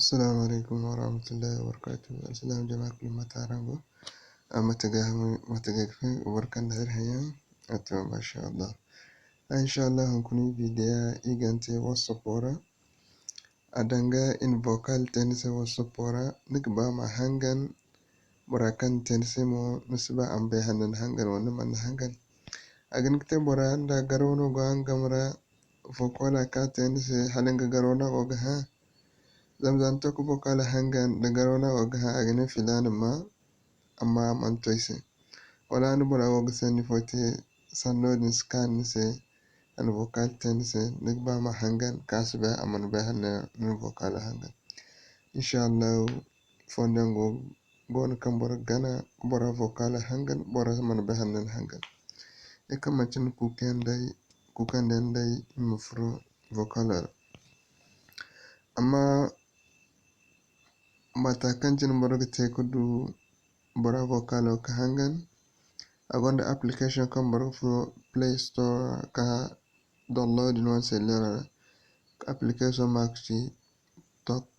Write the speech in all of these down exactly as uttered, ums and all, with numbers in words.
Assalamu alaikum warahmatullahi wabarakatuh. Alsilaam jama kulu, mate araŋ go? A mate ga, mate ga fay, barka nda hari hayaŋ. A to, masha Allah. A, insha Allah, hunkuna video i ga te WhatsApp ra. A danga i na vocal te ni se WhatsApp ra, ni ga ba ma hangan, bora kaŋ ni te ni se mo, ni si ba a ma bay hala ni na hangan wala ni mana hangan. A ga hin ga te bora nda garo no go a game ra, vocal kaŋ a te ni se, hala nga garo no a go ga hã. Zama za ni to ka vocal hangan, da garo no a go ga hã, a ga ne filaana ma, amma a mana to ay se. Wala ni bora go ga sanni fo te, sanno din si kaanu ni se, a na vocal te ni se, ni ga ba ma hangan, kaŋ a si bay, a mana bay hala ni na vocal hangan. Insha Allah, fondaŋ go, go no kaŋ boro ga gana, bora vocal hangan, bora mana bay hala ni na hangan. E kaŋ manci ni kuukandiyaŋ day, kuukandiyaŋ day, i ma furo vocal ra. Amma mate kaŋ cine boro ga te ka du bora vocalo ka hangan, a gonda application kaŋ boro ga furo Play Store ra ka download ni wane cellulaire ra. Application ma ga ci Talk,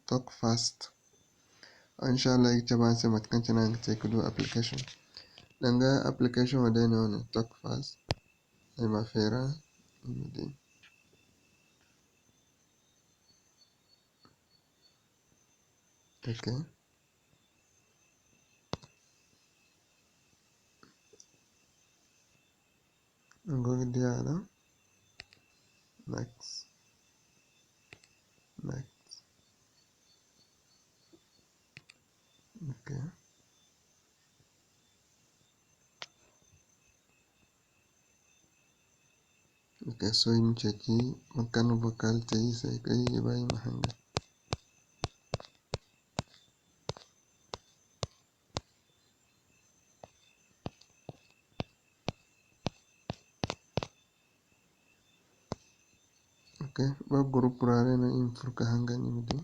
Talk Fast. Insha Allah, i ga cabe araŋ se mate kaŋ cine araŋ ga te ka du application. Danga application wo day no wane, Talk Fast. Ay ma feera, i ma di. Ok. Ni go ga di a ra. Next. Next. Ok. Ok, sohõ i ma ceeci mate kaŋ no vocal te i se, kay i ba i ma hangan. Ok, ba group ra day no i ma furo ka hangan i ma di.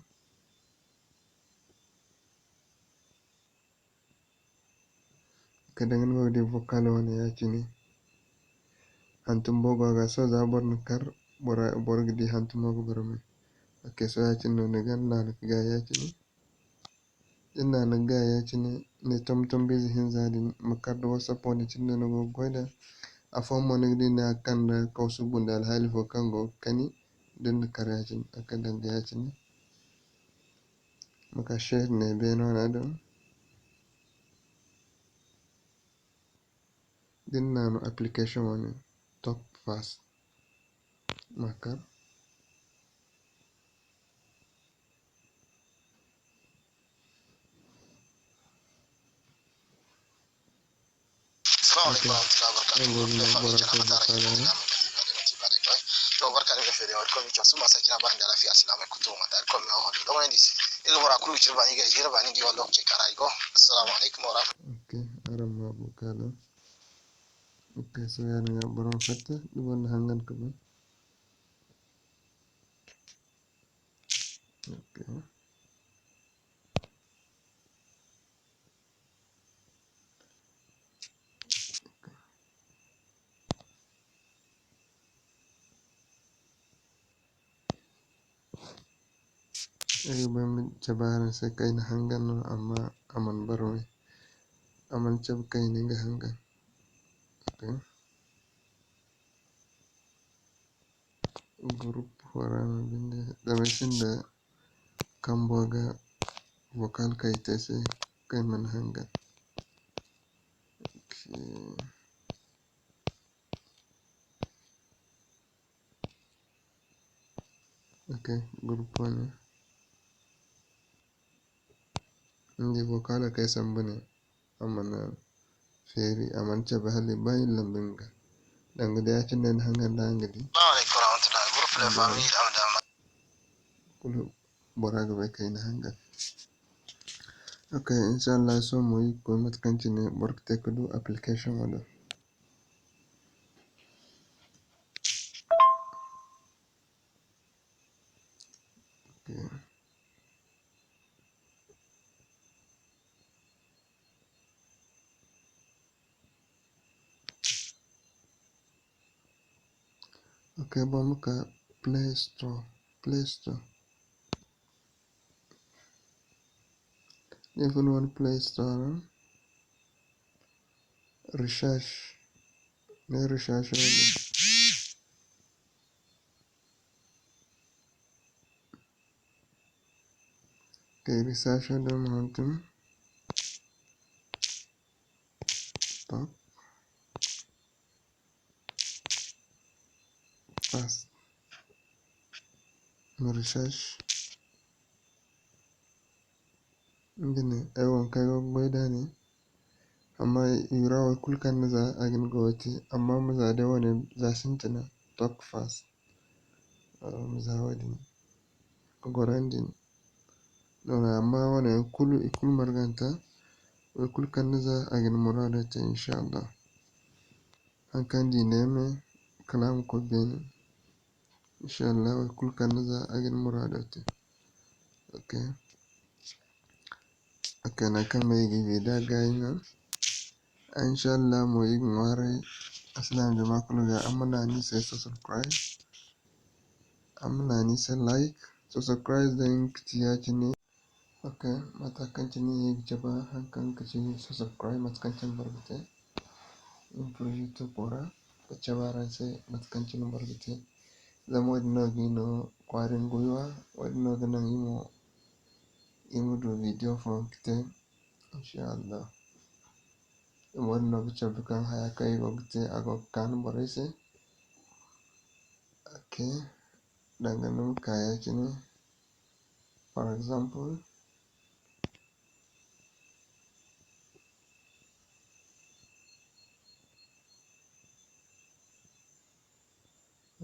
Kala danga ni go ga di vocal wane ya-cine. Hantum boobo a ga, sohõ za boro na kar, boro, boro ga di hantumo ga barmay. Ok, sohõ ya-cine no ni ga naanu ka gaay ya-cine. Da ni naanu ka gaay ya-cine, ni tomtom biize hinza din, ma kar da WhatsApp wane cine no ni go ga goy nd'a. Afooyaŋ mo ni ga di ne a ga kande kawsu gunda alhaali fo kaŋ go ga kani, da ni na kar ya-cine, a ga danga ya-cine. Ma ka share ne beeno ra din. Da ni naanu application wane, Talk Fast. Ma kar. Assalamu alaikum warahmatullahi wabarakatuh. Boro fo jina mata ra, to, barka da feeri, wala ko mi casu ma sa kina ba inda lafiya, assalamu alaikum, to, mata ko mi ho do wani disi. Iga bora kulu cirba ni ga jirba ni di wala lokaci kara igo. Assalamu alaikum warahmatullahi. Ok, araŋ ma bu kala. Ok, sohõ ya-din ga boro ma fatta, da boro na hangan ka ban. Ok. Ay ga bay ma cabe araŋ se kaŋ ay na hangan no, amma a mana barmay. A mana cabe kaŋ ay na nga hangan. Ok. Group fo ra no binde, zama ay sinda kambo ga vocal kaŋ ay te se kaŋ ay mana hangan. Ok. Ok, group wane. Ni di vocalo kaŋ ay sambu ne, a mana feeri, a mana cabe hala i ba i lambu nga. Danga day ya-cine no ay na hangan da araŋ ga di. Assalamu alaikum warahmatullahi. Group de famille da dama. Kulu bora ga bay kaŋ ay na hangan. Ok, inshallah, sohõ mo iri ga koy mate kaŋ cine boro ga te ka du application wo do. Ok. Ok, boro ma ka Play Store, Play Store. Ni fun wane Play Store ra, recherche, ne recherche wo din. Kay recherche wo din ma hantum. Tok. Paste. Ma recherche. Nga ne, ay wo kaŋ ay go ga goy nd'a ne. Amma i ra wo kulu kaŋ ni za, a ga ni goyo te. Amma ma za day wane za sintina, tok fast. Ah, ma za wo-din ka goro yaŋ din. Noodin, amma wane yaŋ kulu, i kulu marganta. Wo kulu kaŋ ni za, a ga ni muraado te, insha Allah. Haŋ kaŋ di neeme, kala a ma koy beene. Insha Allah, wo kulu kaŋ ni za, a ga ni muraado te. Ok. Ok, nangu kaŋ me i ga video gaayi ŋwa. Insha Allah mo, i ga ŋwaaray alsilaama jama kulu ga, araŋ ma naanu i se subscribe. Araŋ ma naanu i se like. Subscribe day nga ga ci ya-cine. Ok, mate kaŋ cine i ga cabe haŋ kaŋ ga ci subscribe, mate kaŋ cine boro ga te. I ma furo YouTube ra, ga cabe araŋ se mate kaŋ cine boro ga te. Zama wo-din no ga i no kwarin gwiwa, wo-din no ga naŋ i mo, i ma du video fooyaŋ ga te, insha Allah. Zama wo-din no ga cabe kaŋ haya kaŋ i go ga te, a go ga kaanu borey se. Ok, danga ni ma ka ya-cine, for example,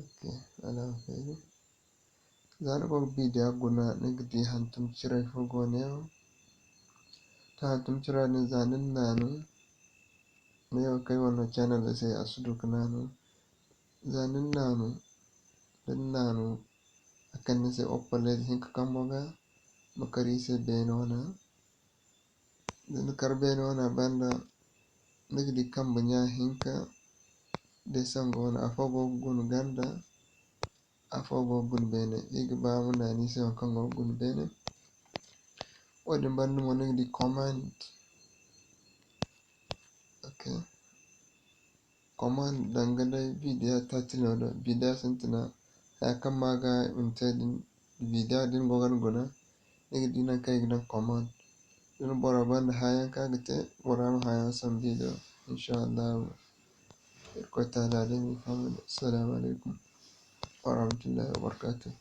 Ok, alhamdulillah. Za ni go ga video guna, ni ga di hantum ciray fo go neewo. To, hantum ciray din, za ni na naanu, neewo kaŋ ay wane no channel se, a si du ga naanu. Za ni na naanu, da ni naanu, a kande ni se opalez hinka kambo ga, ma kar i se beene wana. Da ni kar beene wana banda, ni ga di kambe ɲa hinka day sango wana, afo go ga guna ganda, afo go ga guna beene. I ga ba ma naanu i se waŋ kaŋ go ga guna beene. Wo-din banda mo ni ga di comment. Ok. Comment danga day video taaci no do, video sintina, haya kaŋ ma ga i ma te din, video din go ga ni guna, ni ga di nangu kaŋ i ga daŋ comment. Da ni bora banda hayaŋ kaŋ a ga te, bora ma hayaŋ sambu i do, insha Allahu. Irkoy Taala day ma i faham. Assalamu alaikum warahmatullahi wabarakatuh.